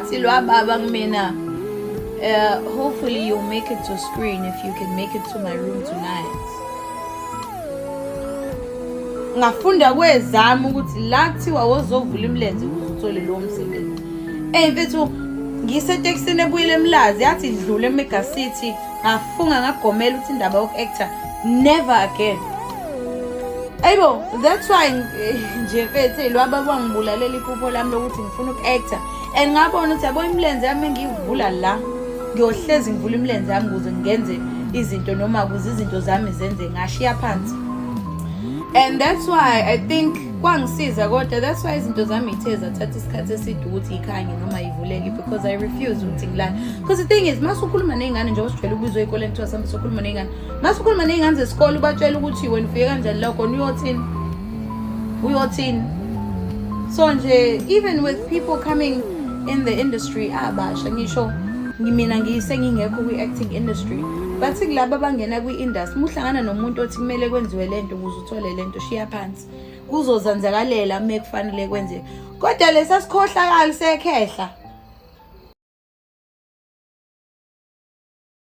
Wathi lwababa kumina, hopefully you'll make it to screen if you can make it to my room tonight. Ngafunda kwezami ukuthi la kuthiwa wozovula imilenze ukuze uthole lowo msebenzi. Eyi mfethu, ngisetekisini ebuyele eMlazi, yathi idlule eMega City, ngafunga ngagomela ukuthi indaba yoku-actor never again. Ayibo, that's why nje mfethu lwaba kwangibulalela iphupho lami lokuthi ngifuna uku-actor, and ngabona ukuthi yabo imilenze yami engiyivula la, ngiyohlezi ngivula imilenze yami ukuze ngenze izinto noma ukuze izinto zami zenze, ngashiya phansi. And that's why I think kwangisiza, kodwa that's why izinto zami ithe zathatha isikhathi eside ukuthi ikhanye noma ivuleke, because I refuse ukuthi ngilale. Because the thing is, masukhuluma ney'ngane, njengoba sijwayele ukubizwa ey'koleni kuthiwa sambe sokhuluma ney'ngane, masukhuluma ney'ngane zesikole ubatshela ukuthi wena ufike kanjani la khona, uyothini, uyothini? So nje, even with people coming in the industry abasha, ngisho mina ngisengingekho kwi-acting industry, bathi kulaba abangena kwi-industry, uma uhlangana nomuntu othi kumele kwenziwe lento ukuze uthole lento, shiya phansi, kuzozenzakalela uma kufanele kwenzeke. Kodwa lesa sikhohlakali sekhehla.